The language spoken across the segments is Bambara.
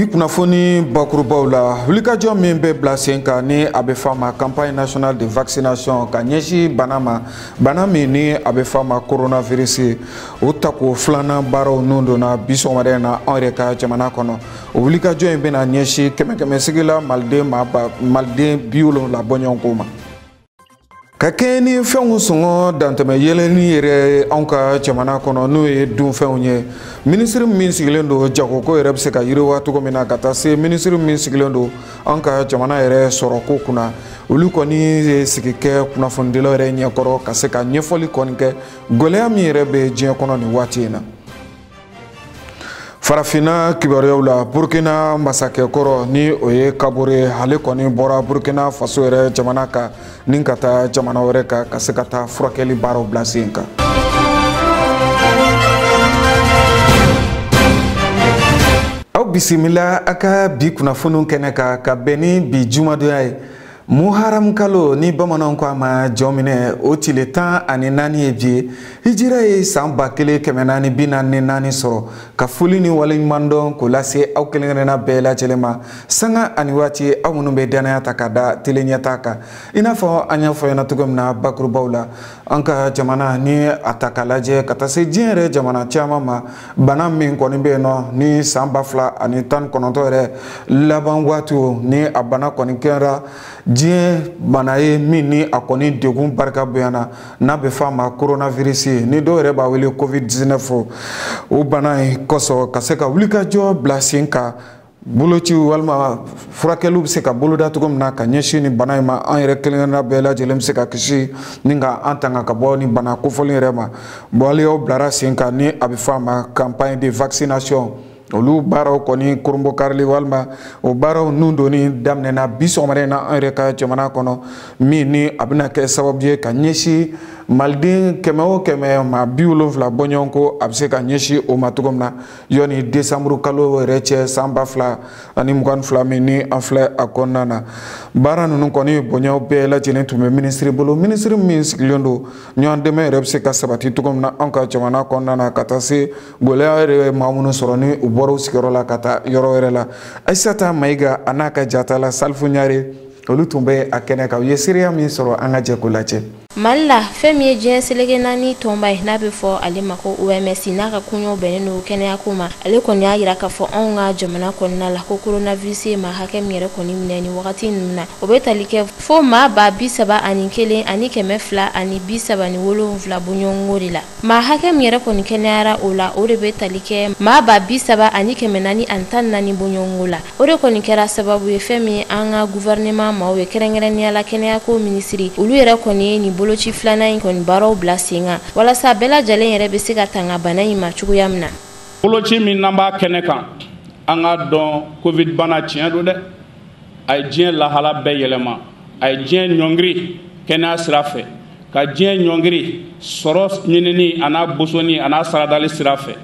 Bi kunnafoni bakurubaw la, wulikajɔ min bɛ bila sen kan ni a bɛ f'a ma campagne nationale de vaccination ka ɲɛsin bana ma, bana min ni a bɛ f'a ma coronavirus, o tako filanan baaraw nun donna bi sɔgɔmada in na anw yɛrɛ ka jamana kɔnɔ. O wulikajɔ in bɛna ɲɛsin kɛmɛ kɛmɛ sigi la maliden maa ba maliden 70 bɔɲɔgɔnko ma. Ka kɛɲɛ ni fɛnw sɔngɔ dantɛmɛ yɛlɛnni yɛrɛ anw ka jamana kɔnɔ, n'o ye dunfɛnw ye, minisiri min sigilen don jagoko yɛrɛ bɛ se ka yiriwa cogo min na, ka taa se minisiri min sigilen don anw ka jamana yɛrɛ sɔrɔko kunna, olu kɔni ye sigi kɛ kunnafonidilaw yɛrɛ ɲɛkɔrɔ ka se ka ɲɛfɔli kɔni kɛ gɛlɛya min yɛrɛ bɛ diɲɛ kɔnɔ nin waati in na. Farafinna kibaruyaw la, Burkina masakɛkɔrɔ ni o ye Kabore, ale kɔni bɔra Burkina Faso yɛrɛ jamana kan ni ka taa jamana wɛrɛ kan ka se ka taa furakɛli baaraw bila sen kan. Aw bisimila a ka bi kunnafoniw kɛnɛ kan ka bɛn ni bi jumadonya ye. Muharam kalo ni bamananw ko a ma jɔnminɛ, o tile 14 ye bi ye. Hijira ye san 1444 sɔrɔ. Ka foli ni waleɲuman dɔn k'o lase aw kelen kelenna bɛɛ lajɛlen ma sanga ani waati, aw minnu bɛ danaya ta ka da tele ɲɛta kan. I n'a fɔ an y'a fɔ ɲɛna cogo min na bakurubaw la, an ka jamana ni a ta k'a lajɛ ka taa se diɲɛ yɛrɛ jamana caman ma, bana min kɔni bɛ yen nɔ ni san 2019 yɛrɛ laban waatiw ni a bana kɔni kɛra diɲɛ bana ye min ni a kɔni degun barika bonyana, n'a bɛ f'a ma coronavirus, ni dɔw yɛrɛ b'a wele covid-19. O bana in kosɔn ka se ka wulikajɔ bila sen kan, bolociw walima furakɛliw bɛ se ka boloda cogo min na ka ɲɛsin nin bana in ma, an yɛrɛ kelen kelenna bɛɛ lajɛlen bɛ se ka kisi ni ka an tanga ka bɔ nin bana kofɔlen yɛrɛ ma. Waleyaw bilara sen kan ni a bɛ f'a ma campagne de vaccination. Olu baaraw kɔni koronbokarili walima o baaraw nun donni daminɛna bi sɔgɔmada in na an yɛrɛ ka jamana kɔnɔ, min ni a bɛna kɛ sababu ye ka ɲɛsin maliden 100 o 100 maa 70 bɔɲɔgɔnko a bɛ se ka ɲɛsin o ma cogo min na yanni desanburu kalo yɛrɛ cɛ san 2022 min ni an filɛ a kɔnɔna na. Baara ninnu kɔni bonyaw bɛɛ lajɛlen tun bɛ minisiri bolo, minisiri min sigilen don ɲɔgɔn dɛmɛ yɛrɛ bɛ se ka sabati cogo min na anw ka jamana kɔnɔna na, ka taa se gɛlɛya yɛrɛ ye maa minnu sɔrɔ ni u bɔra u sigiyɔrɔ la ka taa yɔrɔ wɛrɛ la. Ayisata Mayiga a n'a ka jatala Salifu Ɲare, olu tun bɛ a kɛnɛ kan, u ye seereya min sɔrɔ an ka jɛ k'o lajɛ. Mali la, fɛn min ye diɲɛ seleke naani tɔnba ye n'a bɛ fɔ ale ma ko OMS, n'a ka koɲɛw bɛnnen don kɛnɛyako ma, ale kɔni y'a jira k'a fɔ anw ka jamana kɔnɔna la ko coronavirus ye maa hakɛ min yɛrɛ kɔni minɛ nin wagati ninnu na, o bɛ tali kɛ fo maa 31 237 bɔɲɔgɔnko de la. Maa hakɛ min yɛrɛ kɔni kɛnɛyara o la, o de bɛ tali kɛ maa 30 414 bɔɲɔgɔnko la. O de kɔni kɛra sababu ye fɛn min an ka gouvernement maaw ye, kɛrɛnkɛrɛnnenya la kɛnɛyako minisiri, olu yɛrɛ kɔni ye nin boloci filanan in kɔni baaraw bila sen kan walasa bɛɛ lajɛlen yɛrɛ bɛ se ka tanga bana in ma cogoya min na. Boloci min n'an b'a kɛnɛ kan, an k'a dɔn covid bana tiɲɛ don dɛ, a ye diɲɛ lahala bɛɛ yɛlɛma, a ye diɲɛ ɲɔngiri kɛnɛya sira fɛ, ka diɲɛ ɲɔngiri sɔrɔ ɲinini a n'a bosoni a n'a saradali sira fɛ,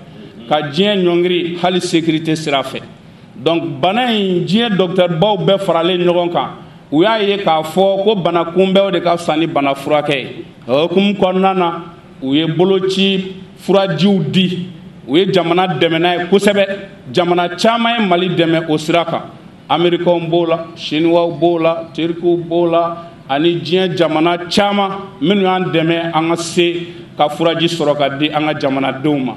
ka diɲɛ ɲɔngiri hali sécurité sira fɛ. Donc bana in diɲɛ docteur baw bɛɛ faralen ɲɔgɔn kan, u y'a ye k'a fɔ ko bana kunbɛnw de ka fisa ni bana furakɛ ye. O hukumu kɔnɔna na, u ye boloci furajiw di, u ye jamana dɛmɛ n'a ye kosɛbɛ. Jamana caman ye Mali dɛmɛ o sira kan, Américains b'o la, Chinois b'o la, Turkiw b'o la, ani diɲɛ jamana caman minnu y'an dɛmɛ an ka se ka furaji sɔrɔ ka di an ka jamanadenw ma.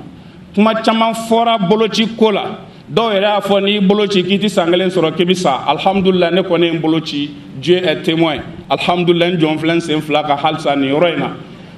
Kuma caman fɔra boloci ko la, dɔw yɛrɛ y'a fɔ n'i bolo ci k'i tɛ san kelen sɔrɔ k'i bɛ sa. Alhamdulillah, ne kɔni ye n bolo ci, Dieu est témoin. Alhamdulillah, n jɔn filɛ n sen fila kan halisa nin yɔrɔ in na.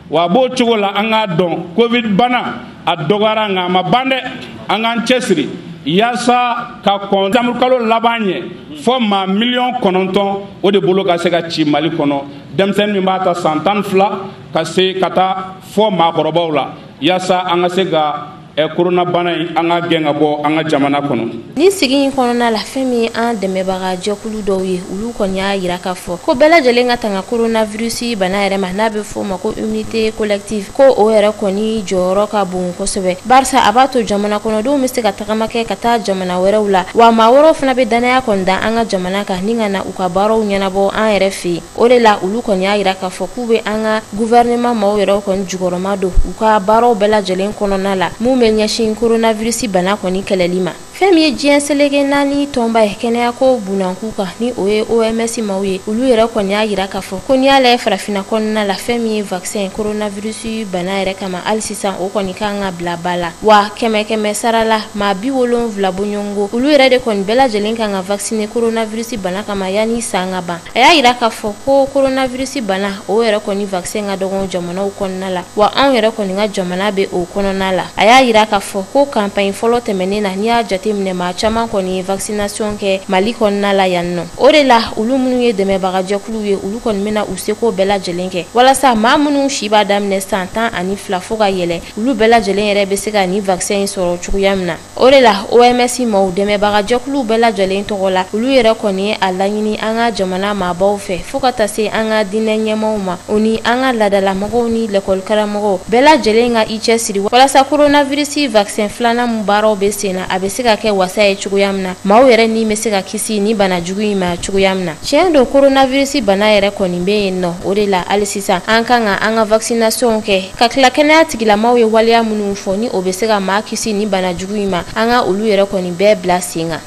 Wa a b'o cogo la, an k'a dɔn covid bana a dɔgɔyara nka a ma ban dɛ. An k'an cɛsiri yaasa ka kɔn décembre kalo laban ɲɛ fɔ maa miliyɔn 9 o de bolo ka se ka ci Mali kɔnɔ, denmisɛnnin min b'a ta san 12 ka se ka taa fɔ maakɔrɔbaw la, yaasa an ka se ka corona bana in an ka gɛn ka bɔ an ka jamana kɔnɔ. Nin sigi in kɔnɔna la, fɛn min ye an dɛmɛbaga jɛkulu dɔw ye, olu kɔni y'a jira k'a fɔ ko bɛɛ lajɛlen ka tanga coronavirus bana yɛrɛ ma, n'a bɛ fɔ o ma ko immunité collective, ko o yɛrɛ kɔni jɔyɔrɔ ka bon kosɛbɛ, barisa a b'a to jamana kɔnɔdenw bɛ se ka tagama kɛ ka taa jamana wɛrɛw la, wa maa wɛrɛw fana bɛ danaya kɔni da an ka jamana kan ni ka na u ka baaraw ɲɛnabɔ an yɛrɛ fɛ yen. O de la olu kɔni y'a jira k'a fɔ k'u bɛ an ka gouvernement maaw yɛrɛ kɔni jukɔrɔma don u ka baaraw bɛɛ lajɛlen kɔnɔna la, mun bɛ ɲɛsin coronavirus bana kɔni kɛlɛli ma. Fɛn min ye diɲɛ seleke naani tɔnba ye kɛnɛyako bunakun kan, ni o ye OMS maaw ye, olu yɛrɛ kɔni y'a jira k'a fɔ ko n'i y'a lajɛ farafinna kɔnɔna la, fɛn min ye vaccin coronavirus bana yɛrɛ kama, hali sisan o kɔni kan ka bila ba la. Wa 100 sara la, maa 70 bɔɲɔgɔnko, olu yɛrɛ de kɔni bɛɛ lajɛlen kan ka vacciner coronavirus bana kama yanni san ka ban. A y'a jira k'a fɔ ko coronavirus bana o yɛrɛ kɔni vaccin ka dɔgɔn jamanaw kɔnɔna la, wa anw yɛrɛ kɔni ka jamana bɛ o kɔnɔna la. A y'a jira k'a fɔ ko campagne fɔlɔ tɛmɛnen na, n'i y'a jateminɛ, maa caman kɔni ye vaccination kɛ Mali kɔnɔna la yan nɔ. O de la, olu minnu ye dɛmɛbagajɛkuluw ye, olu kɔni bɛna u seko bɛɛ lajɛlen kɛ walasa maa minnu si b'a daminɛ san 12 fo ka yɛlɛ, olu bɛɛ lajɛlen yɛrɛ bɛ se ka nin vaccin in sɔrɔ cogoya min na. O de la, OMS maaw dɛmɛbagajɛkuluw bɛɛ lajɛlen tɔgɔ la, olu yɛrɛ kɔni ye a laɲini an ka jamana maabaw fɛ, fo ka taa se an ka diinɛ ɲɛmaaw ma, o ni an ka laadalamɔgɔw ni lɛkɔlikaramɔgɔw bɛɛ lajɛlen ka i cɛsiri walasa coronavirus vaccin filanan min baaraw bɛ sen na, a bɛ se ka kɛ wasa ye cogoya min na, maaw yɛrɛ ni bɛ se ka kisi ni bana jugu in ma cogoya min na. Tiɲɛ don, coronavirus bana yɛrɛ kɔni bɛ yen nɔ. O de la, hali sisan an kan ka an ka vaccination kɛ, ka tila kɛnɛya tigilamaaw ye waleya minnu fɔ ni o bɛ se ka maa kisi ni bana jugu in ma, an ka olu yɛrɛ kɔni bɛɛ bila sen kan.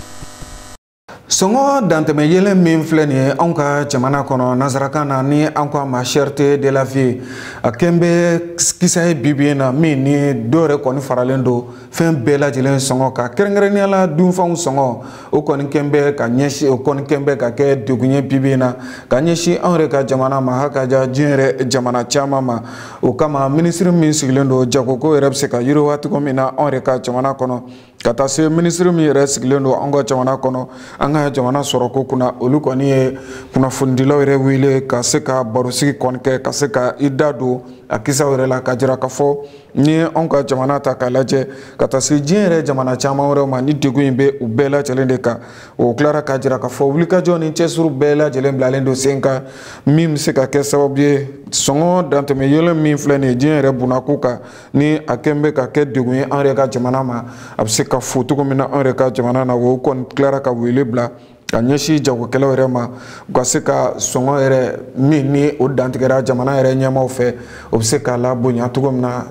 Sɔngɔ dantɛmɛ yɛlɛ min filɛ nin ye anw ka jamana kɔnɔ, nansarakan na ni an ko a ma cherté de la vie, a kɛn bɛ kisa ye bi bi in na, min ni dɔw yɛrɛ kɔni faralen don fɛn bɛɛ lajɛlen sɔngɔ kan, kɛrɛnkɛrɛnnenya la dunfɛnw sɔngɔ. O kɔni kɛn bɛ ka ɲɛsin, o kɔni kɛn bɛ ka kɛ degun ye bi bi in na ka ɲɛsin anw yɛrɛ ka jamana ma, hakaja diɲɛ yɛrɛ jamana caman ma. O kama, minisiri min sigilen don jagoko yɛrɛ bɛ se ka yiriwa cogo min na anw yɛrɛ ka jamana kɔnɔ, ka taa se minisiri min yɛrɛ sigilen don an ka jamana kɔnɔ an ka jamana sɔrɔko kunna, olu kɔni ye kunnafonidilaw yɛrɛ wele ka se ka barosigi kɔni kɛ, ka se ka i da don a kisaw yɛrɛ la, ka jira k'a fɔ ni anw ka jamana ta k'a lajɛ, ka taa se diɲɛ yɛrɛ jamana caman wɛrɛw ma, ni degun in bɛ u bɛɛ lajɛlen de kan. O tilara k'a jira k'a fɔ wulikajɔ ni cɛsiri bɛɛ lajɛlen bilalen don sen kan, min bɛ se ka kɛ sababu ye sɔngɔ dantɛmɛ yɛlɛ min filɛ nin ye diɲɛ yɛrɛ bunakun kan, ni a kɛn bɛ ka kɛ degun ye an yɛrɛ ka jamana ma, a bɛ se ka fo cogo min na an yɛrɛ ka jamana na. O kɔni tilara ka wele bila ka ɲɛsin jagokɛlaw yɛrɛ ma, u ka se ka sɔngɔ yɛrɛ min ni o dantigɛra jamana yɛrɛ ɲɛmaaw fɛ, o bɛ se k'a labonya cogo min na,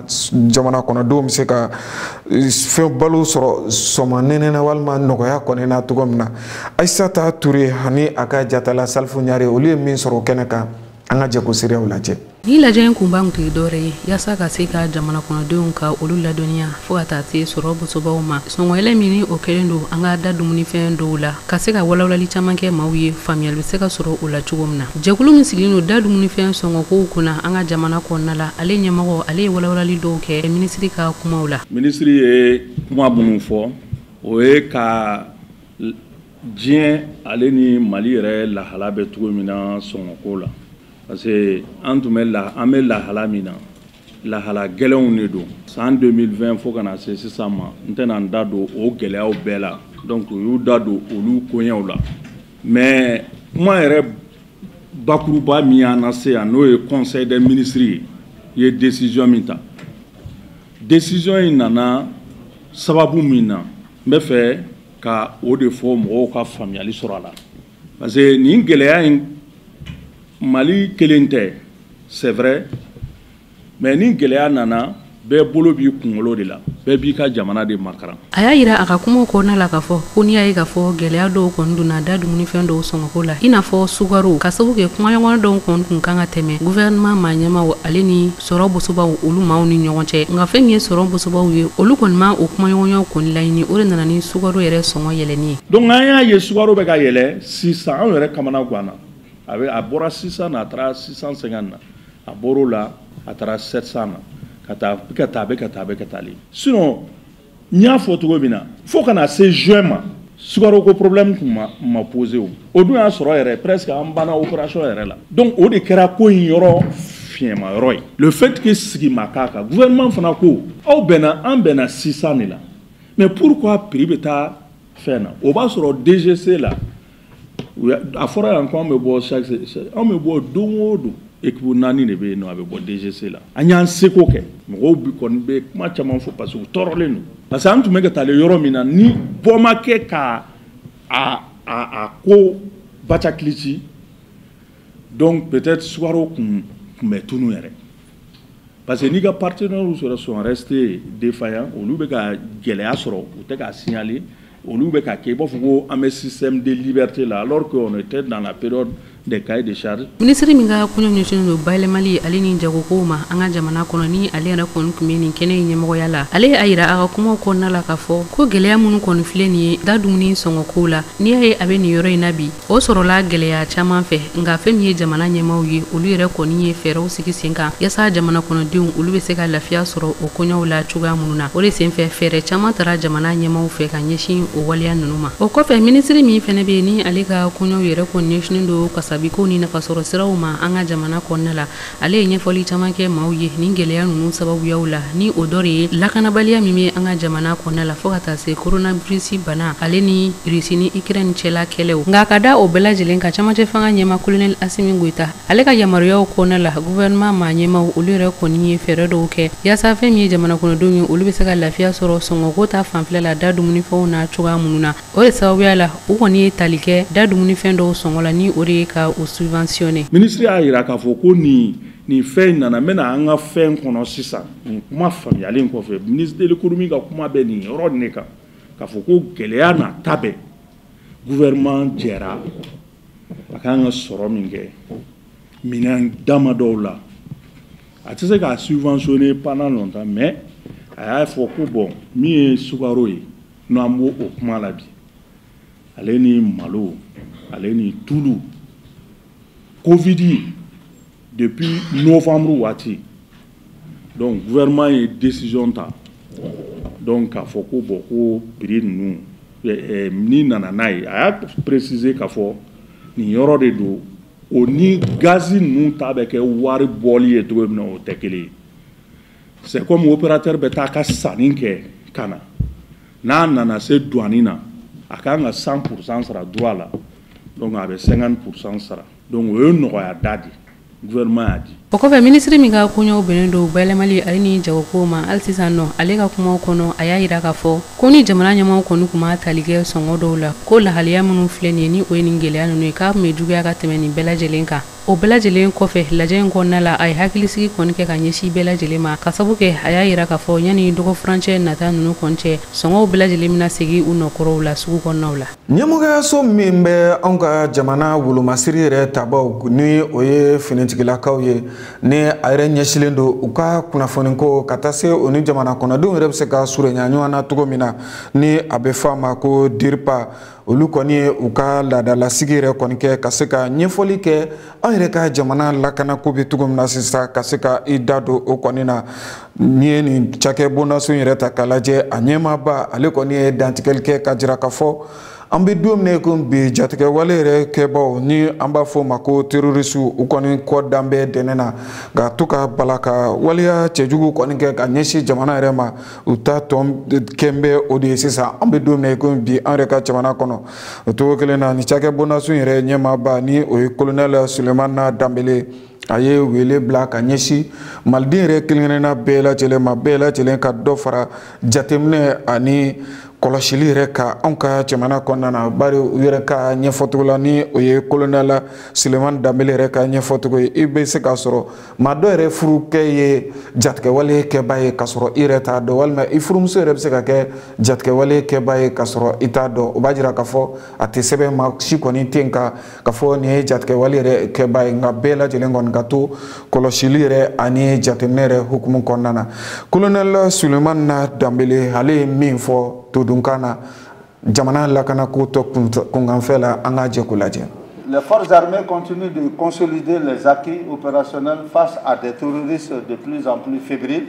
jamana kɔnɔdenw bɛ se ka fɛn balo sɔrɔ sɔmɔ nɛnɛ na walima nɔgɔya kɔni na cogo min na. Ayisata Ture ani a ka jatala Salifu Ɲare, olu ye min sɔrɔ o kɛnɛ kan, an ka jɛ k'o seereyaw lajɛ. Ni lajɛ in kunba tun tɛ dɔwɛrɛ ye yaasa ka se ka jamana kɔnɔdenw ka olu ladɔnniya, fo ka taa se sɔrɔ bosobaw ma, sɔngɔyɛlɛ min ni o kɛlen don an ka da dumunifɛn dɔw la, ka se ka walawalali caman kɛ maaw ye, faamuyali bɛ se ka sɔrɔ o la cogo min na. Jɛkulu min sigilen don da dumunifɛn sɔngɔkow kunna an ka jamana kɔnɔna la, ale ɲɛmɔgɔ, ale ye walawalali dɔw kɛ minisiri ka kumaw la. Minisiri ye kuma minnu fɔ, o ye ka diɲɛ ale ni Mali yɛrɛ lahala bɛ cogo min na sɔngɔko la, parce que an tun bɛ la, an bɛ lahala min na, lahala gɛlɛnw de don. San 2020 fo ka na se sisan ma, n tɛna n da don o gɛlɛyaw bɛɛ la. Donc u y'u da don olu koɲɛw la, mais kuma yɛrɛ bakuruba min y'an lase yan, n'o ye conseil des ministres ye, ye décision min ta, décision in nana sababu min na, n bɛ fɛ ka o de fɔ mɔgɔw ka faamuyali sɔrɔ a la, parce que nin gɛlɛya in, Mali kelen tɛ, c'est vrai, mais ni gɛlɛya nana, bɛɛ bolo b'i kunkolo de la, bɛɛ b'i ka jamana de makaran. A y'a yira a ka kumaw kɔnɔna la k'a fɔ ko n'i y'a ye k'a fɔ gɛlɛya dɔw kɔni donna da dumunifɛn dɔw sɔngɔko la, i n'a fɔ sukaro, ka sababu kɛ kumaɲɔgɔn dɔw kɔni tun kan ka tɛmɛ gouvernement maa ɲɛmaw ale ni sɔrɔ bosobaw, olu maaw ni ɲɔgɔn cɛ. Nka fɛn min ye sɔrɔ bosobaw ye, olu kɔni ma o kumaɲɔgɔnyaw kɔni laɲini. O de nana ni sukaro yɛrɛ sɔngɔ yɛlɛnni ye. Donc an y'a ye sukaro bɛ ka yɛlɛ sisan, anw yɛrɛ kamana ganna. A bɛ, a bɔra 600 na, a taara 650 na, a bɔr'o la, a taara 700 na, ka taa, bɛ ka taa, a bɛ ka taa, a bɛ ka taalen. Sinon n y'a fɔ cogo min na, fo ka na se juin ma, sukaro ko problème tun ma posé. O dun y'a sɔrɔ yɛrɛ presque an banna opération yɛrɛ la. Donc o de kɛra ko in yɔrɔ fiɲɛma yɔrɔ ye. Le fait que sigi ma k'a kan, gouvernement fana ko aw bɛnna, an bɛnna 600 de la, mais pourquoi prix bɛ taa fɛn na? O b'a sɔrɔ DGC la, a fɔra yan ko an bɛ bɔ chaque, an bɛ bɔ don o don, équipe naani de bɛ yen nɔ, a bɛ bɔ DGC la. An y'an seko kɛ, mɔgɔw bi kɔni bɛ kuma caman fɔ parce que u tɔɔrɔlen don, parce que an tun bɛ ka taalen yɔrɔ min na, ni bɔ ma kɛ ka a ko bacakilisi, donc peut-être sukaro kun bɛ tunu yɛrɛ, parce que n'i ka partenaires sɔrɔ sont restés défaillants, olu bɛ ka gɛlɛya sɔrɔ, u tɛ k'a signaler. Olu bɛ ka kɛ i b'a fɔ ko an bɛ système de liberté la, alors qu'on était dans la période des cahiers de charges. Minisiri min ka koɲɛ ɲɛsinnen don bayɛlɛmali ale ni jagokow ma an ka jamana kɔnɔ, ni ale yɛrɛ kɔni tun bɛ nin kɛnɛ in ɲɛmɔgɔya la, ale y'a yira a ka kumaw kɔnɔna la k'a fɔ ko gɛlɛya minnu kɔni filɛ nin ye da dumuni sɔngɔkow la, n'i y'a ye a bɛ nin yɔrɔ in na bi, o sɔrɔla gɛlɛya caman fɛ. Nka fɛn min ye jamana ɲɛmaaw ye, olu yɛrɛ kɔni ye fɛɛrɛw sigi sen kan yaasa jamana kɔnɔdenw olu bɛ se ka lafiya sɔrɔ o koɲɛw la cogoya minnu na. O de senfɛ, fɛɛrɛ caman tara jamana ɲɛmaaw fɛ ka ɲɛsin o waleya ninnu ma. O kɔfɛ, minisiri min fɛnɛ bɛ yen, ni ale ka koɲɛw yɛrɛ kɔni ɲɛsinnen don kasabiko ni nafasɔrɔ siraw ma an ka jamana kɔnɔna la, ale ye ɲɛfɔli caman kɛ maaw ye nin gɛlɛya ninnu sababuyaw la, ni o dɔ de ye lakanabaliya min bɛ an ka jamana kɔnɔna la, fo ka taa se coronavirus bana ale ni Russie ni Ukraine cɛla kɛlɛw. Nka ka da o bɛɛ lajɛlen kan, camancɛ fanga ɲɛma colonel Assimi Goïta, ale ka yamaruyaw kɔnɔna la, gouvernement maa ɲɛmaw olu yɛrɛ kɔni ye fɛɛrɛ dɔw kɛ yaasa fɛn min ye jamana kɔnɔdenw ye, olu bɛ se ka lafiya sɔrɔ sɔngɔko ta fanfɛla la da dumunifɛnw na cogoya minnu na. O de sababuya la, u kɔni ye tali kɛ da dumunifɛn dɔw sɔngɔ la, ni o de ye ka o subventionné. Ministre y'a yira k'a fɔ ko nin fɛn in nana, n bɛna an ka fɛn kɔnɔ sisan. Nin kuma faamuyalen kɔfɛ, ministre de l'économie ka kuma bɛ nin yɔrɔ nin de kan, k'a fɔ ko gɛlɛya n'a ta bɛɛ, gouvernement jɛra a kan ka sɔrɔ min kɛ minɛn dama dɔw la, a tɛ se k'a subventionner pendant longtemps, mais a y'a fɔ ko bon, min ye sukaro ye, n'an b'o o kuma la bi, ale ni malo, ale ni tulu, Covid depuis novembre waati, donc gouvernement ye décision ta, donc k'a fɔ ko bon, ko prix ninnu ni nana n'a ye, a y'a préciser k'a fɔ nin yɔrɔ de don, o ni gazi ninnu ta bɛ kɛ wari bɔli ye cogo min na, o tɛ kelen ye. C'est comme opérateur bɛ taa ka sanni kɛ ka na, n'a nana se douane na, a kan ka 100% sara droit la, donc a bɛ 50% sara, donc o ye nɔgɔya da de gouvernement y'a di. O kɔfɛ, minisiri min ka koɲɛw bɛnnen don bayɛlɛmali ale ni jagokow ma hali sisan nɔ, ale ka kumaw kɔnɔ, a y'a yira k'a fɔ ko ni jamana ɲɛmaw kɔni tun ma tali kɛ sɔngɔ dɔw la, ko lahaliya minnu filɛ nin ye, ni o ye nin gɛlɛya ninnu ye, k'a tun bɛ juguya ka tɛmɛ nin bɛɛ lajɛlen kan. O bɛɛ lajɛlen kɔfɛ, lajɛ in kɔnɔna la, a ye hakilisigi kɔni kɛ ka ɲɛsin bɛɛ lajɛlen ma, ka sabu kɛ a y'a yira k'a fɔ yanni dɔgɔ furancɛ nata ninnu kɔni cɛ, sɔngɔw bɛɛ lajɛlen bɛna segin u nɔkɔrɔw la sugu kɔnɔnaw la. Ɲɛmɔgɔyaso min bɛ anw ka jamana wolomasiri yɛrɛ tabaw, ni o ye finitigilakaw ye, ni a yɛrɛ ɲɛsilen don u ka kunnafoniko ka taa se o ni jamana kɔnɔdenw yɛrɛ bɛ se ka surunya ɲɔgɔn na cogo min na, ni a bɛ fɔ a ma ko DIRPA, olu kɔni ye u ka laadalasigi yɛrɛ kɔni kɛ ka se ka ɲɛfɔli kɛ an yɛrɛ ka jamana lakanako bɛ cogo min na sisan, ka se ka i da don o kɔni na. N'i ye nin cakɛ bondaso yɛrɛ ta k'a lajɛ, a ɲɛmaaba ale kɔni ye dantigɛli kɛ ka jira k'a fɔ an bɛ don min na i komi bi, jatigɛwale yɛrɛ kɛbaw, ni an b'a fɔ o ma ko terroriste, u kɔni kɔ dan bɛ dɛnɛ na ka to ka bala ka waleya cɛjugu kɔni kɛ ka ɲɛsin jamana yɛrɛ ma. U ta tɔn kɛn bɛ o de ye sisan an bɛ don min na i komi bi an yɛrɛ ka jamana kɔnɔ. O cogo kelen na, nin cakɛ bondaso yɛrɛ ɲɛmaaba, ni o ye colonel Sulemana Danbele, a ye wele bila ka ɲɛsin maliden yɛrɛ kelen-kelenna bɛɛ lajɛlen ma, bɛɛ lajɛlen ka dɔ fara jateminɛ ani kɔlɔsili yɛrɛ ka anw ka jamana kɔnɔna na, bari u yɛrɛ ka ɲɛfɔcogo la, ni o ye colonel Sulemani Danbele yɛrɛ ka ɲɛfɔcogo ye, i bɛ se k'a sɔrɔ maa dɔ yɛrɛ furukɛ ye jatigɛwale kɛba ye k'a sɔrɔ i yɛrɛ t'a dɔn, walima i furumuso yɛrɛ bɛ se ka kɛ jatigɛwale kɛba ye k'a sɔrɔ i t'a dɔn. O b'a jira k'a fɔ a tɛ sɛbɛn, maa si kɔni tɛ yen ka k'a fɔ nin ye jatigɛwale yɛrɛ kɛba ye. Nka bɛɛ lajɛlen kɔni ka to kɔlɔsili yɛrɛ ani jateminɛ yɛrɛ hukumu kɔnɔna na. Colonel Sulemani Danbele, ale ye min fɔ todunkan na jamana lakanako tɔ kunkanfɛ la, an k'a jɛ k'o lajɛ. Les forces armées continuent de consolider les acquis opérationnels face à des terroristes de plus en plus fébriles.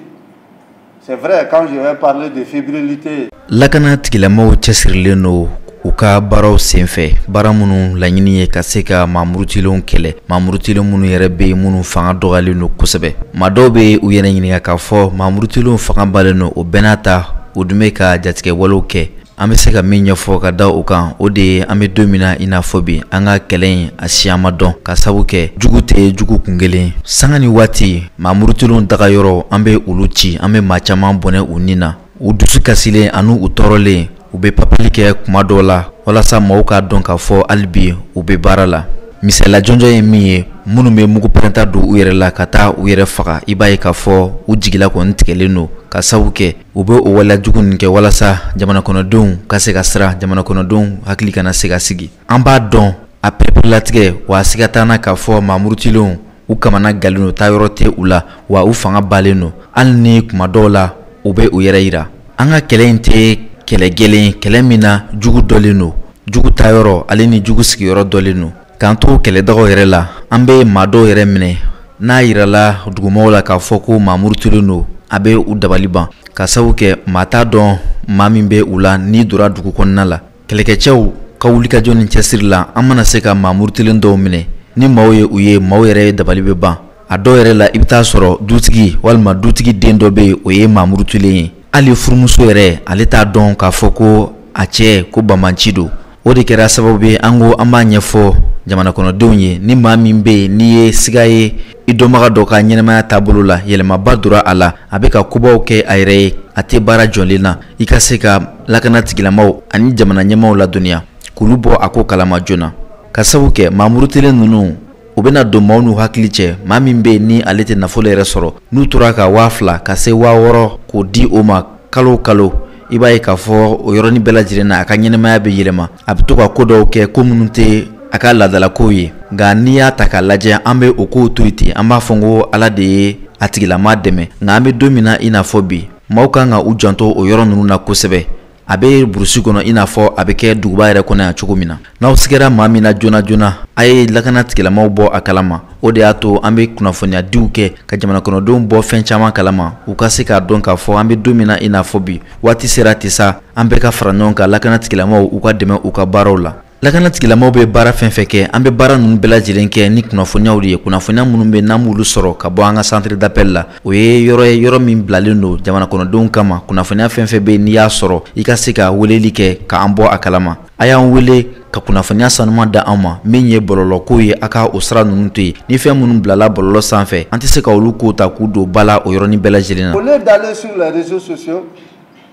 C'est vrai, quand je vais parler de fébrilité. Lakana tigilamaw cɛsirilen don u ka baaraw senfɛ, baara minnu laɲini ye ka se ka maamurutilenw kɛlɛ, maamurutilen minnu yɛrɛ bɛ yen, minnu fanga dɔgɔyalen don kosɛbɛ. Maa dɔw bɛ u yɛrɛ ɲininka k'a fɔ maamurutilenw fanga balen don, o bɛɛ n'a ta, u dun bɛ ka jatigɛwalew kɛ. An bɛ se ka min ɲɛfɔ ka da o kan, o de ye an bɛ don min na i n'a fɔ bi, an ka kɛlɛ in a siya ma dɔn, ka sabu kɛ jugu tɛ jugu kun kelen. Sanga ni waati, maamurutilenw daga yɔrɔ, an bɛ olu ci, an bɛ maa caman bɔnɛ u ni na. U dusu kasilen ani u tɔɔrɔlen, u bɛ papili kɛ kuma dɔw la walasa maaw k'a dɔn k'a fɔ hali bi u bɛ baara la. Misaliya jɔnjɔn ye min ye, minnu bɛ mugu pɛrɛnta don u yɛrɛ la ka taa u yɛrɛ faga, i b'a ye k'a fɔ u jigila kɔni tigɛlen don. ka sabu kɛ u bɛ o waleya jugu nin kɛ walasa jamana kɔnɔdenw ka se ka siran, jamana kɔnɔdenw hakili kana se ka sigi. An b'a dɔn a pereperelatigɛ wa siga t'an na k'a fɔ maa murutilenw u kamana galen don, taayɔrɔ tɛ u la, wa u fanga balen don, hali ni kuma dɔw la u bɛ u yɛrɛ yira. An ka kɛlɛ in tɛ kɛlɛ gɛlɛn, kɛlɛ min na jugu dɔlen don, jugu taayɔrɔ ale ni jugu sigiyɔrɔ dɔlen don. K'an to kɛlɛdagaw yɛrɛ la, an bɛ maa dɔw yɛrɛ minɛ n'a yirala dugumɔgɔw la k'a fɔ ko maa murutilen don, a bɛ u dabali ban, ka sabu kɛ maa t'a dɔn maa min bɛ u la n'i donna dugu kɔnɔna la. Kɛlɛkɛcɛw ka wulikajɔ ni cɛsiri la, an mana se ka maa murutilen dɔw minɛ, ni maaw ye u ye, maaw yɛrɛ dabali bɛ ban. A dɔw yɛrɛ la i bɛ taa sɔrɔ dutigi walima dutigi den dɔ bɛ yen, o ye maa murutilen ye. Hali furumuso yɛrɛ ale t'a dɔn k'a fɔ ko a cɛ ko banbanci don. O de kɛra sababu ye an ko an b'a ɲɛfɔ jamana kɔnɔdenw ye, ni maa min bɛ yen n'i ye siga ye i dɔnbaga dɔ ka ɲɛnɛmaya taabolo la, yɛlɛmaba donna a la, a bɛ ka kobaw kɛ a yɛrɛ ye, a tɛ baara jɔlen na, i ka se ka lakana tigilamaw ani jamana ɲɛmaaw ladɔnniya k'olu bɔ a ko kalama joona. Ka sabu kɛ maa murutilen ninnu u bɛna don maaw n'u hakili cɛ, maa min bɛ yen ni ale tɛ nafolo yɛrɛ sɔrɔ, n'u tora ka 2000 ka se 6000 k'o di o ma kalo o kalo, i b'a ye k'a fɔ o yɔrɔnin bɛɛ lajɛlen na a ka ɲɛnɛmaya bɛ yɛlɛma, a bɛ to ka ko dɔw kɛ ko minnu tɛ a ka laadalakow ye. Nka n'i y'a ta k'a lajɛ, an bɛ o kow to yen ten, an b'a fɔ ko Ala de ye a tigilama dɛmɛ. Nka an bɛ don min na i n'a fɔ bi, maaw kan ka u janto o yɔrɔ ninnu na kosɛbɛ. A bɛ burusi kɔnɔ i n'a fɔ a bɛ kɛ duguba yɛrɛ kɔnɔ yan cogo min na. N'aw sigara maa min na joona joona, a ye lakana tigilamaw bɔ a kalama. O de y'a to an bɛ kunnafoniyadiw kɛ ka jamana kɔnɔdenw bɔ fɛn caman kalama, u ka se k'a dɔn k'a fɔ an bɛ don min na i n'a fɔ bi, waati sera ten sa, an bɛɛ ka fara ɲɔgɔn kan lakana tigilamaw u ka dɛmɛ u ka baaraw la. Lakana tigilamaw bɛ baara fɛn fɛn kɛ, an bɛ baara ninnu bɛɛ lajɛlen kɛ ni kunnafoniyaw de ye, kunnafoniya minnu bɛ n'an b'olu sɔrɔ ka bɔ an ka centre d'appel la. O ye yɔrɔ ye, yɔrɔ min bilalen don jamana kɔnɔdenw kama. Kunnafoniya fɛn fɛn bɛ yen n'i y'a sɔrɔ, i ka se ka weleli kɛ k'an bɔ a kalama. A y'an wele ka kunnafoniya sanuman da an ma, min ye bɔlɔlɔko ye, a ka o sira ninnu to yen. Ni fɛn minnu bilala bɔlɔlɔ sanfɛ, an tɛ se ka olu ko ta k'u don ba la o yɔrɔnin bɛɛ lajɛlen na. Au lieu d'aller sur les réseaux sociaux,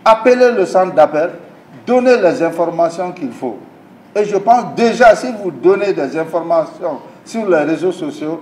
appelez le centre d'appel, donnez les informations qu'il faut. Et je pense déjà, si vous donnez des informations sur les réseaux sociaux,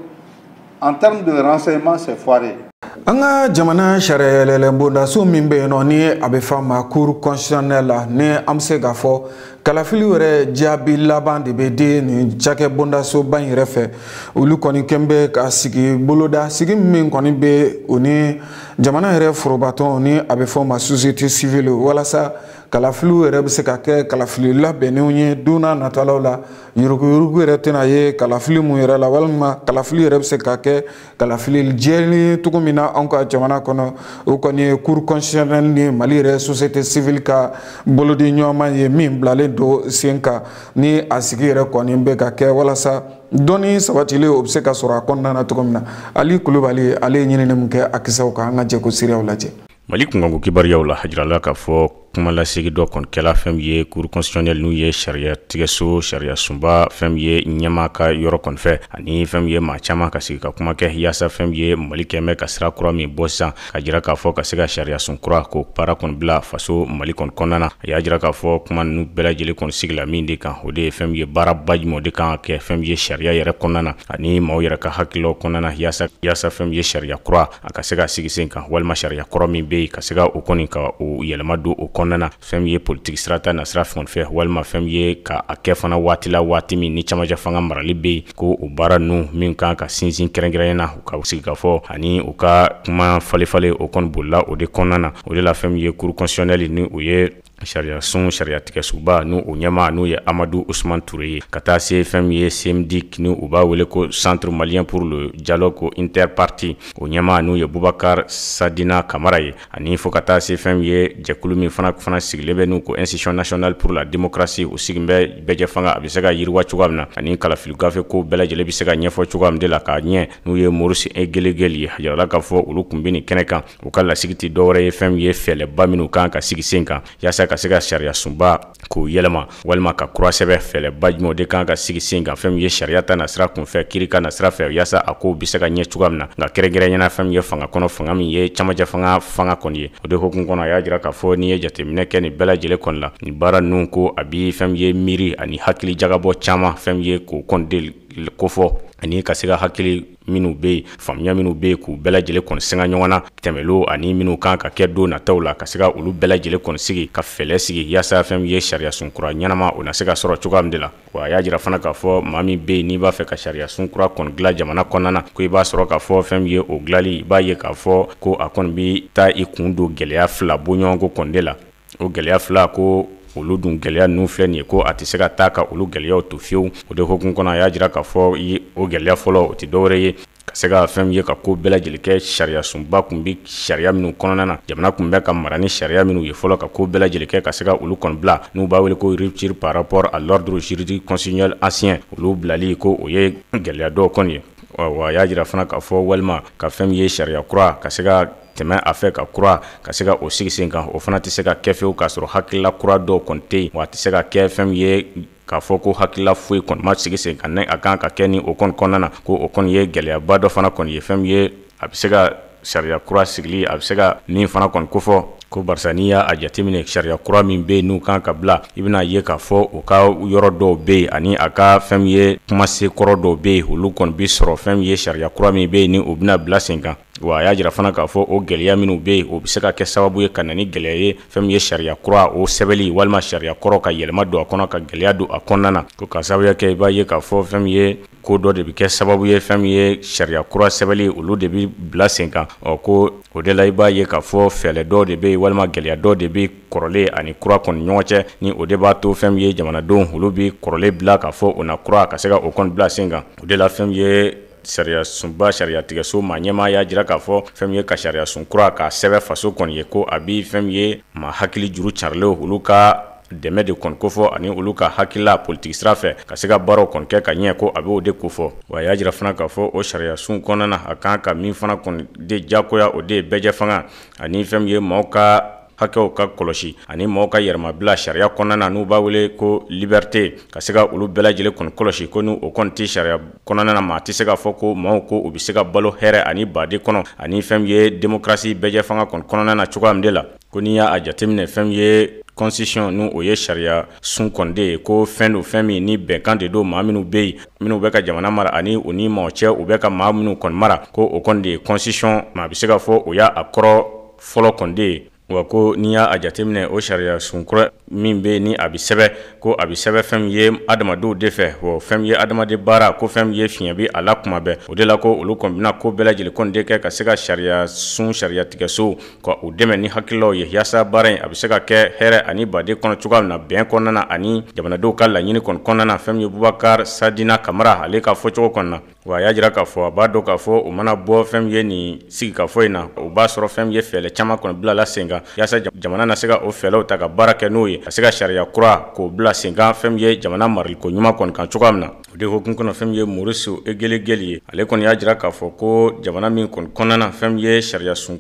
en termes de renseignement, c'est foiré. An ka jamana sariya yɛlɛlɛnbondaso min bɛ yen nɔ, ni a bɛ f'a ma cour constitutionnelle la, ni an bɛ se k'a fɔ kalafili yɛrɛ jaabi laban de bɛ di nin cakɛ bondasoba in yɛrɛ fɛ. Olu kɔni kɛn bɛ ka sigi boloda, sigi min kɔni bɛ o ni jamana yɛrɛ forobatɔn, ni a bɛ fɔ o ma société civile, walasa kalafiliw yɛrɛ bɛ se ka kɛ kalafili labɛnnenw ye don n'a natalaw la, yuruguyurugu yɛrɛ tɛna ye kalafili mun yɛrɛ la, walima kalafili yɛrɛ bɛ se ka kɛ kalafili jɛlen cogo min na anw ka jamana kɔnɔ. O kɔni ye cour constitutionnelle ni Mali yɛrɛ société civile ka bolodi ɲɔgɔnma ye min bilalen don sen kan, ni a sigi yɛrɛ kɔni bɛ ka kɛ walasa dɔnni sabatilen o bɛ se ka sɔrɔ a kɔnɔna na cogo min na. Ali Kulubali ale ye ɲinini min kɛ a kisɛw kan, an ka jɛ ko seereyaw lajɛ. Mali kunkanko kibaruyaw la, a jirala k'a fɔ kumalasigi dɔ kɔni kɛla fɛn min ye cour constitutionnelle, n'u ye sariya tigɛso sariya sunba fɛn min ye ɲɛmaa ka yɔrɔ kɔni fɛ, ani fɛn min ye maa caman ka sigi ka kuma kɛ yaasa fɛn min ye Mali kɛmɛ ka sira kura min bɔ sisan, ka jira k'a fɔ ka se ka sariya sun kura k'o baara kɔni bila faso Mali kɔni kɔnɔna na. A y'a jira k'a fɔ kuma ninnu bɛɛ lajɛlen kɔni sigila min de kan, o de ye fɛn min ye baaraba jumɛn de kan ka kɛ fɛn min ye sariya yɛrɛ kɔnɔna na ani maaw yɛrɛ ka hakililaw kɔnɔna na, yaasa fɛn min ye sariya kura a ka se ka sigi sen kan, walima sariya kɔrɔ min bɛ yen ka se ka o kɔni ka o yɛlɛma don o kɔnɔna na, fɛn min ye politiki sira ta na sira fɛn fɛ, walima fɛn min ye ka a kɛ fana waati la, waati min ni camancɛ fanga marali bɛ yen, ko o baara ninnu min kan ka sinsin kɛrɛnkɛrɛnnen na, u ka sigi ka fɔ ani u ka kuma falen o kɔni bolila o de kɔnɔna na. O de la fɛn min ye cour constitutionnelle, ni o ye sariya sun sariya tigɛsoba n'u o ɲɛmaa n'u ye Amadu Usman Ture ye, ka taa se fɛn min ye CMDIC, ni u b'a wele ko Centre malien pour le dialogue interparti, o ɲɛmaa n'u ye Bubakar Sadina Kamara ye, ani fo ka taa se fɛn min ye jɛkulu min fana sigilen bɛ n'u ko Institution nationale pour la démocratie, o sigin bɛ bɛɛjɛ fanga a bɛ se ka yiriwa cogoya min na, ani kalafili gafe ko bɛɛ lajɛlen bɛ se ka ɲɛfɔ cogoya min de la k'a ɲɛ, n'u ye Maurice Egelegel ye. A jirala k'a fɔ olu tun bɛ nin kɛnɛ kan, u ka lasigi tɛ dɔwɛrɛ ye fɛn min ye fɛɛrɛba minnu kan ka sigi sen kan yaasa ka se ka sariya sunba k'o yɛlɛma, walima ka kura sɛbɛn fɛɛrɛba jumɛn de kan ka sigi sen kan fɛn min ye sariya ta na sira kunfɛ, kiiri ka na sira fɛ, yaasa a kow bɛ se ka ɲɛ cogoya min na. Nka kɛrɛnkɛrɛnnenya fɛn min ye fanga kɔnɔ, fanga min ye camancɛ fanga kɔni ye, o de hukumu kɔnɔ a y'a jira k'a fɔ n'i ye jateminɛ kɛ nin bɛɛ lajɛlen kɔni la, nin baara ninnu ko a bi fɛn min ye miiri ani hakili jagabɔ caman fɛn min ye k'o kɔni de kofɔ ani ka se ka hakili minnu bɛ yen, faamuya minnu bɛ yen, k'u bɛɛ lajɛlen kɔni singa ɲɔgɔn na tɛmɛlo ani minnu kan ka kɛ don nataw la, ka se ka olu bɛɛ lajɛlen kɔni sigi ka fɛɛrɛ sigi yaasa fɛn min ye sariya sun kura ɲɛnama o na se ka sɔrɔ cogoya min de la. Wa a y'a jira fana k'a fɔ maa min bɛ yen n'i b'a fɛ ka sariya sun kura kɔni dilan jamana kɔnɔna na, ko i b'a sɔrɔ k'a fɔ fɛn min ye o dilanli, i b'a ye k'a fɔ ko a kɔni bɛ taa i kun don gɛlɛya fila bɔɲɔgɔnko kɔni de la. O gɛlɛya fila ko olu dun gɛlɛya ninnu filɛ nin ye, ko a tɛ se ka taa ka olu gɛlɛyaw to fiyewu. O de hukumu kɔnɔ, a y'a jira k'a fɔ o gɛlɛya fɔlɔ o tɛ dɔwɛrɛ ye ka se ka fɛn ye ka ko bɛɛ lajɛlen kɛ sariya sunba tun bɛ sariya minnu kɔnɔna na, jamana tun bɛ ka mara ni sariya minnu ye fɔlɔ, ka ko bɛɛ lajɛlen kɛ ka se ka olu kɔni bila, n'u b'a wele ko rupture par rapport à l'ordre juridique constitutionnel ancien, olu bilali ko o ye gɛlɛya dɔw kɔni ye. Wa a y'a jira fana k'a fɔ walima ka fɛn min ye sariya kura ka se ka tɛmɛ a fɛ ka kura ka se ka o sigi sen kan, o fana tɛ se ka kɛ fiyewu k'a sɔrɔ hakilila kura dɔw kɔni tɛ yen. Wa a tɛ se ka kɛ fɛn min ye k'a fɔ ko hakilila foyi kɔni ma sigi sen kan ni a kan ka kɛ ni o kɔni kɔnɔna na, ko o kɔni ye gɛlɛyaba dɔ fana kɔni ye. Fɛn min ye a bɛ se ka sariya kura sigili, a bɛ se ka min fana kɔni kofɔ, ko barisa n'i y'a jateminɛ sariya kura min bɛ yen n'u kan ka bila, i bɛna ye k'a fɔ u ka yɔrɔ dɔw bɛ yen ani a ka fɛn min ye kumase kɔrɔ dɔw bɛ yen, olu kɔni bɛ sɔrɔ fɛn min ye sariya kura min bɛ yen ni o bɛna bila sen kan. Wa a y'a jira fana k'a fɔ o gɛlɛya minnu bɛ yen, o bɛ se ka kɛ sababu ye ka na ni gɛlɛya ye fɛn min ye sariya kura o sɛbɛnli walima sariya kɔrɔ ka yɛlɛma don a kɔnɔ, ka gɛlɛya don a kɔnɔna na. Ko ka sababuya kɛ, i b'a ye k'a fɔ fɛn min ye ko dɔ de bɛ kɛ sababu ye fɛn min ye sariya kura sɛbɛnli, olu de bɛ bila sen kan. Ɔ ko o de la i b'a ye k'a fɔ fɛɛrɛ dɔw de bɛ yen walima gɛlɛya dɔw de bɛ kɔrɔlen ani kura kɔni ɲɔgɔn cɛ, ni o de b'a to fɛn min ye jamanadenw olu bɛ kɔrɔlen bila k'a fɔ o na kura ka se ka o kɔni bila sen kan. O de la fɛn min ye sariya sunba sariya tigɛso maa ɲɛmaa y'a jira k'a fɔ fɛn min ye ka sariya sun kura k'a sɛbɛn faso kɔni ye, ko a bɛ fɛn min ye maa hakili juru carilenw olu ka dɛmɛ de kɔni kofɔ ani olu ka hakilila politiki sira fɛ ka se ka baaraw kɔni kɛ ka ɲɛ, ko a b'o de kofɔ. Wa a y'a jira fana k'a fɔ o sariya sun kɔnɔna na, a kan ka min fana kɔni de diyagoya, o de ye bɛɛjɛ fanga ani fɛn min ye maaw ka hakɛw ka kɔlɔsi ani maaw ka yɛrɛmabila sariya kɔnɔna na, n'u b'a wele ko liberté, ka se ka olu bɛɛ lajɛlen kɔni kɔlɔsi. Ko ni o kɔni tɛ sariya kɔnɔna na, maa tɛ se k'a fɔ ko maaw ko u bɛ se ka balo hɛrɛ ani baden kɔnɔ ani fɛn min ye démocratie bɛɛjɛ fanga kɔni kɔnɔna na cogoya min de la. Ko n'i y'a jateminɛ fɛn min ye constitution n'o o ye sariya sun kɔni de ye, ko fɛn don fɛn min ni bɛnkan de don maa minnu bɛ yen minnu bɛ ka jamana mara ani u ni maaw cɛ u bɛ ka maa minnu kɔni mara, ko o kɔni de ye constitution, maa bɛ se k'a fɔ o y'a kɔrɔ fɔlɔ kɔni de ye. Wa ko n'i y'a jateminɛ o sariya sun kura min bɛ ni a bɛ sɛbɛn, ko a bɛ sɛbɛn fɛn min ye adamadenw de fɛ, wa fɛn min ye adamaden baara, ko fɛn min ye fiɲɛ bɛ a la kuma bɛɛ. O de la ko olu kɔni bɛna ko bɛɛ lajɛlen kɔni de kɛ ka se ka sariya sun sariya tigɛso ka u dɛmɛ ni hakililaw ye yaasa baara in a bɛ se ka kɛ hɛrɛ ani baden kɔnɔ cogoya min na, bɛn kɔnɔna na ani jamanadenw ka laɲini kɔni kɔnɔna na. Fɛn min ye Bubakari Sadina Kamara ale ka fɔcogo kɔnɔna na, wa a y'a jira k'a fɔ a b'a dɔn k'a fɔ u mana bɔ fɛn min ye nin sigikafɔ in na, u b'a sɔrɔ fɛn min ye fɛɛrɛ caman kɔni bilala sen kan yaasa jamana na se ka o fɛɛrɛw ta ka baara kɛ n'o ye, ka se ka sariya kura k'o bila sen kan fɛn min ye jamana maraliko ɲuman kɔni kan cogoya min na. O de hukumu kɔnɔ, fɛn min ye Maurice Egelegeli ye, ale kɔni y'a jira k'a fɔ ko jamana min kɔni kɔnɔna na, fɛn min ye sariya sun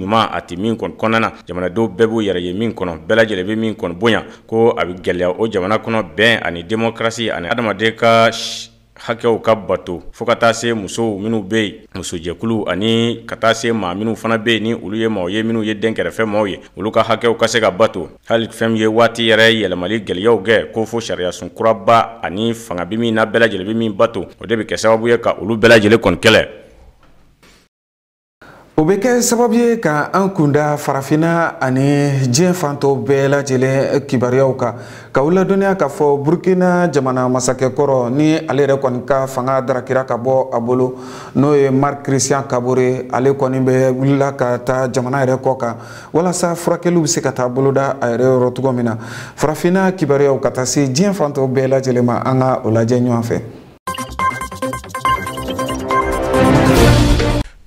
ɲuman a tɛ min kɔni kɔnɔna na, jamanadenw bɛɛ b'u yɛrɛ ye min kɔnɔ, bɛɛ lajɛlen bɛ min kɔni bonya, ko a bɛ gɛlɛya o jamana kɔnɔ bɛn ani démocratie ani adamaden ka hakɛw ka bato, fo ka taa se musow minnu bɛ yen, musojɛkulu, ani ka taa se maa minnu fana bɛ yen ni olu ye maaw ye minnu ye dɛnkɛrɛfɛ maaw ye, olu ka hakɛw ka se ka bato. Hali fɛn min ye waati yɛrɛ yɛlɛmali gɛlɛyaw kɛ, ko fo sariya sun kuraba ani fanga bɛ min na bɛɛ lajɛlen bɛ min bato, o de bɛ kɛ sababu ye ka olu bɛɛ lajɛlen kɔni kɛlɛ. O bɛ kɛ sababu ye ka an kunda farafinna ani diɲɛ fan tɔw bɛɛ lajɛlen kibaruyaw kan, ka u ladɔnniya k'a fɔ Burukina jamana masakɛkɔrɔ ni ale yɛrɛ kɔni ka fanga darakira ka bɔ a bolo, n'o ye Marc Christian Kabore, ale kɔni bɛ wulila ka taa jamana yɛrɛ kɔ kan walasa furakɛliw bɛ se ka taa boloda a yɛrɛ yɔrɔ cogo min na. Farafinna kibaruyaw ka taa se diɲɛ fan tɔw bɛɛ lajɛlen ma, an ka o lajɛ ɲɔgɔn fɛ.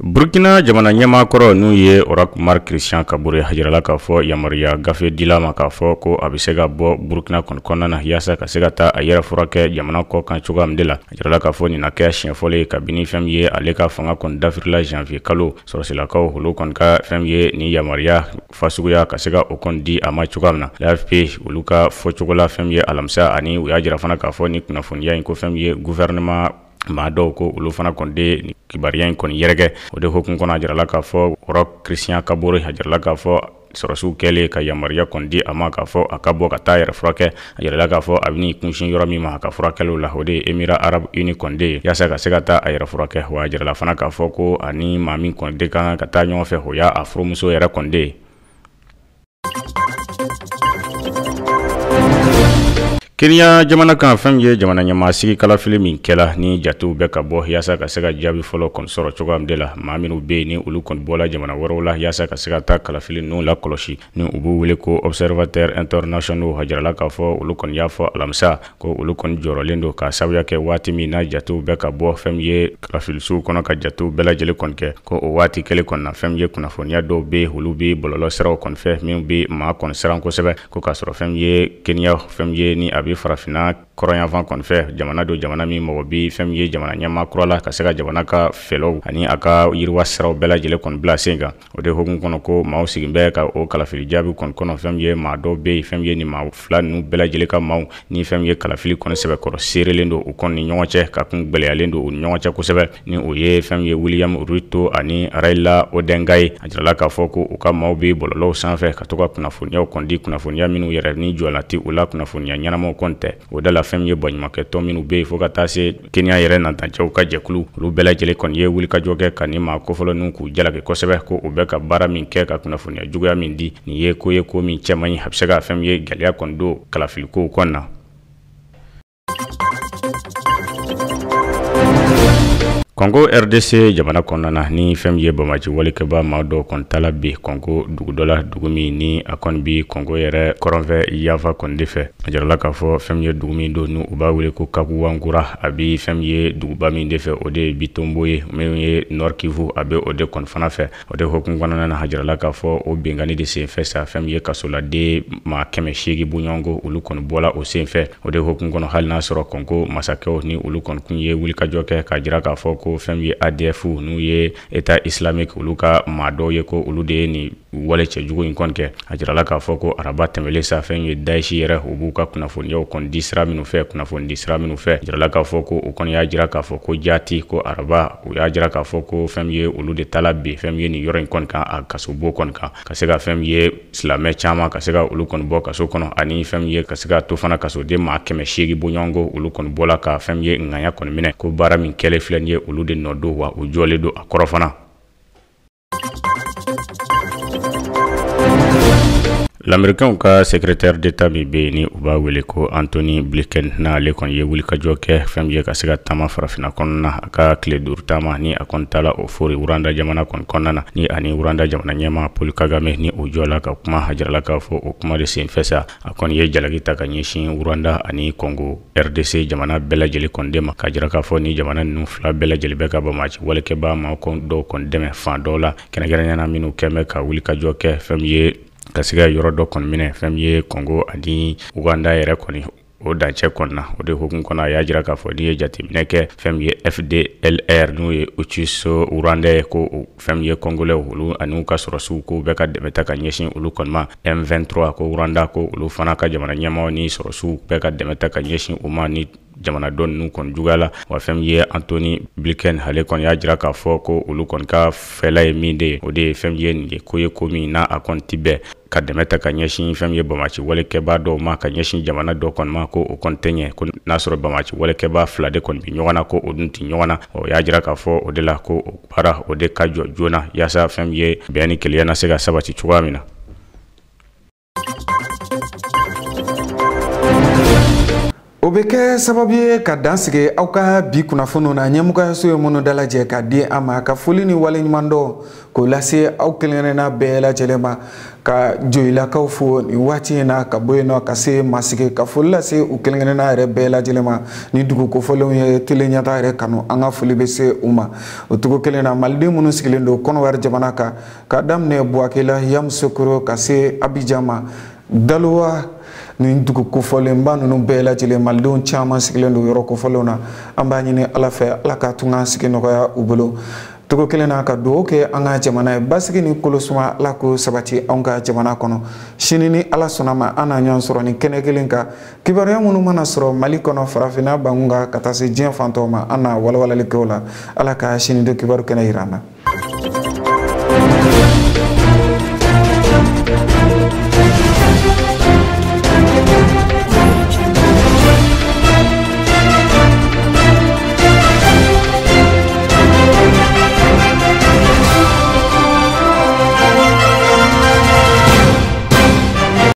Burkina jamana ɲɛmaa kɔrɔ n'u ye Roch Marc Christian Kabore, a jirala k'a fɔ yamaruya gafe dila ma k'a fɔ ko a bɛ se ka bɔ Burkina kɔni kɔnɔna na yaasa ka se ka taa a yɛrɛ furakɛ jamana kɔ kan cogoya min de la. A jirala k'a fɔ nin na kɛ siɲɛ fɔlɔ ye kabini fɛn min ye ale ka fanga kɔni dafirila janvier kalo, sɔrɔsilakaw olu kɔni ka fɛn min ye nin yamaruya fasuguya ka se ka o kɔni di a ma cogoya min na. L'AFP olu ka fɔcogo la, fɛn min ye alamisa, ani u y'a jira fana k'a fɔ ni kunnafoniya in ko fɛn min ye gouvernement maa dɔw ko olu fana kɔni de kibaruya in kɔni yɛrɛkɛ. O de hukumu kɔnɔ, a jirala k'a fɔ Roch Christian Kabore, a jirala k'a fɔ Sɔrɔsiw kɛlen ka yamaruya kɔni di a ma k'a fɔ a ka bɔ ka taa yɛrɛ furakɛ, a yɛrɛla k'a fɔ a bɛn'i kunsin yɔrɔ min ma a ka furakɛliw la, o de ye Émirats Arabes Unis kɔni de ye, yaasa ka se ka taa a yɛrɛ furakɛ. Wa a jirala fana k'a fɔ ko ani maa min kɔni de kan ka taa ɲɔgɔn fɛ, o y'a a furumuso yɛrɛ kɔni de ye. Kenya jamana kan, fɛn min ye jamana ɲɛmaa sigi kalafili min kɛla ni jatew bɛ ka bɔ yaasa ka se ka jaabi fɔlɔ kɔni sɔrɔ cogoya min de la, maa minnu bɛ yen ni olu kɔni bɔla jamana wɛrɛw la yaasa ka se ka taa kalafili ninnu lakɔlɔsi, ni u b'u wele ko observateurs internationaux, a jirala k'a fɔ olu kɔni y'a fɔ alamisa ko olu kɔni jɔrɔlen don k'a sababuya kɛ waati min na jatew bɛ ka bɔ fɛn min ye kalafilisiw kɔnɔ ka jatew bɛɛ lajɛlen kɔni kɛ, ko o waati kelen kɔni na fɛn min ye kunnafoniya dɔw bɛ yen olu bɛ bɔlɔlɔ siraw kɔni fɛ min bɛ maa kɔni siran kosɛbɛ, ko k'a sɔrɔ fɛn min ye Kenya fɛn min ye ni a bɛ farafinna kɔrɔnyanfan kɔni fɛ, jamana don jamana min mɔgɔ bɛ fɛn min ye jamana ɲɛmaa kura la ka se ka jamana ka fɛlɛw ani a ka yiriwa siraw bɛɛ lajɛlen kɔni bila sen kan. O de hukumu kɔnɔ ko maaw sigin bɛ ka o kalafili jaabi kɔni kɔnɔ, fɛn min ye maa dɔw bɛ yen fɛn min ye ni maa fila ninnu bɛɛ lajɛlen ka maaw ni fɛn min ye kalafili kɔni sɛbɛkɔrɔ seerelen don u kɔni ni ɲɔgɔn cɛ, ka kun gɛlɛyalen don u ni ɲɔgɔn cɛ kosɛbɛ, ni o ye fɛn min ye William Ruto ani Raila Odinga ye. A jirala k'a fɔ ko u ka maaw bɛ bɔlɔlɔw sanfɛ ka to ka kunnafoniyaw kɔni di, kunnafoniya minnu yɛrɛ ni jɔlan tɛ u la, kunnafoniya ɲɛnamaw kɔni tɛ. O da la fɛn min ye baɲumankɛtɔn minnu bɛ yen fo ka taa se Kenya yɛrɛ natancɛw ka jɛkulu, olu bɛɛ lajɛlen kɔni ye wulikajɔ kɛ ka ni maa kofɔlɔ ninnu k'u jalaki kosɛbɛ, ko u bɛ ka baara min kɛ ka kunnafoniya juguya min di, nin ye ko ye ko min cɛ man ɲi, a bɛ se ka fɛn min ye gɛlɛya kɔni don kalafilikow kɔni na. Congo RDC jamana kɔnɔna na, ni fɛn min ye bamaci walikɛba maa dɔw kɔni tala bi Congo dugu dɔ la, dugu min ni a kɔni bi Congo yɛrɛ kɔrɔnfɛ yanfan kɔni de fɛ. A jirala k'a fɔ fɛn min ye dugu min don ni u b'a wele ko Kakuwangura, a bi fɛn min ye duguba min de fɛ o de ye Bitombo ye, min ye Nord Kivu, a bɛ o de kɔni fana fɛ. O de hukumu kɔnɔna na, a jirala k'a fɔ o binkanni de senfɛ sa fɛn min ye kasoladen maa 800 bɔɲɔgɔnko olu kɔni bɔla o senfɛ. O de hukumu kɔnɔ, hali n'a sɔrɔ Congo masakɛw ni olu kɔni kun ye wulikajɔ kɛ k'a jira k'a fɔ ko fɛn min ye ADF n'u ye État islamique olu ka maa dɔw ye ko olu de ye nin wale cɛjugu in kɔni kɛ. A jirala k'a fɔ ko araba tɛmɛlen sa fɛn ye Daesh yɛrɛ u b'u ka kunnafoniyaw kɔni di sira minnu fɛ, kunnafoni di sira minnu fɛ, a jirala k'a fɔ ko u kɔni y'a jira k'a fɔ ko jaati ko araba u y'a jira k'a fɔ ko fɛn min ye olu de tala bi fɛn min ye nin yɔrɔ in kɔni kan, a kasobo kɔni kan, ka se ka fɛn min ye silamɛ caman ka se ka olu kɔni bɔ kaso kɔnɔ, ani fɛn min ye ka se ka to fana kasoden maa 800 bɔɲɔgɔnko olu kɔni bɔla ka fɛn min ye ŋaɲa kɔni minɛ, ko baara min kɛlen filɛ nin ye olu de nɔ don, wa u jɔlen don a kɔrɔ fana. L'Américain ka secrétaire d'État min bɛ yen ni u b'a wele ko Anthony Blinken, n'ale kɔni ye wulikajɔ kɛ fɛn min ye ka se ka taama farafinna kɔnɔna na, a ka tile 5 taama ni a kɔni taala o fori Rwanda jamana kɔni kɔnɔna na, ni ani Rwanda jamana ɲɛmaa Paul Kagame ni o jɔla ka kuma. A jirala k'a fɔ o kuma de senfɛ sa a kɔni ye jalaki ta ka ɲɛsin Rwanda ani Congo RDC jamana bɛɛ lajɛlen kɔni de ma, k'a jira k'a fɔ ni jamana ninnu fila bɛɛ lajɛlen bɛ ka bamaci walekɛbaa maa dɔw kɔni dɛmɛ fan dɔw la, kɛrɛnkɛrɛnnenya la minnu kɛn bɛ ka wulikajɔ kɛ fɛn min ye ka se ka yɔrɔ dɔ kɔni minɛ fɛn min ye Congo ani Uganda yɛrɛ kɔni o dancɛ kɔni na. O de hukumu kɔnɔ, a y'a jira k'a fɔ n'i ye jateminɛ kɛ fɛn min ye FDLR n'o ye Hutus Rwandais ye, ko fɛn min ye Congolais olu ani u ka sɔrɔsiw k'u bɛ ka dɛmɛ ta ka ɲɛsin olu kɔni ma. M23 ko Rwanda ko olu fana ka jamana ɲɛmaaw ni sɔrɔsiw bɛɛ ka dɛmɛ ta ka ɲɛsin u ma ni jamana dɔ ninnu kɔni juguya la. Wa fɛn min ye Anthony Blinken ale kɔni y'a jira k'a fɔ ko olu kɔni ka fɛla ye min de ye, o de ye fɛn min ye nin ye ko ye ko min n'a a kɔni ti bɛn ka dɛmɛ ta ka ɲɛsin fɛn min ye bamaci walekɛbaa dɔw ma ka ɲɛsin jamana dɔw kɔni ma, ko o kɔni tɛ ɲɛ, ko n'a sɔrɔ bamaci walekɛbaa fila de kɔni bɛ ɲɔgɔn na, ko o dun tɛ ɲɔgɔn na. O y'a jira k'a fɔ o de la ko o baara o de ka jɔ joona yaasa fɛn min ye bɛn ni kelenya na se ka sabati cogoya min na. O bɛ kɛ sababu ye ka dan sigi aw ka bi kunnafoniw na, ɲɛmɔgɔyaso ye minnu dalajɛ ka di an ma, ka foli ni waleɲumandɔn k'o lase aw kelen-kelenna bɛɛ lajɛlen ma, ka joyilakaw fo nin waati in na, ka bɔ yen nɔ ka se masigi ka foli lase u kelen-kelenna yɛrɛ bɛɛ lajɛlen ma. Ni dugu kofɔlenw ye tele ɲɛta yɛrɛ kanu, an ka foli bɛ se u ma. O cogo kelen na, maliden minnu sigilen don Kɔnɔwari jamana kan, ka daminɛ Buwakela, Yamusokoro ka se Abijan ma, Dalowa, nin dugu kofɔlenba ninnu bɛɛ lajɛlen malidenw caman sigilen don yɔrɔ kofɔlenw na. An b'a ɲini Ala fɛ, Ala ka tunga sigi nɔgɔya u bolo. Togo kelen na, ka dugawu kɛ an ka jamana ye, basigi ni kolosuma Ala k'o sabati anw ka jamana kɔnɔ. Sini ni Ala sɔnna ma, an na ɲɔgɔn sɔrɔ nin kɛnɛ kelen kan. Kibaruya minnu mana sɔrɔ Mali kɔnɔ, farafinna bangun kan ka taa se diɲɛ fantɔw ma, an na walawalali kɛ o la. Ala ka sini don kibaru kɛnɛ yira an na.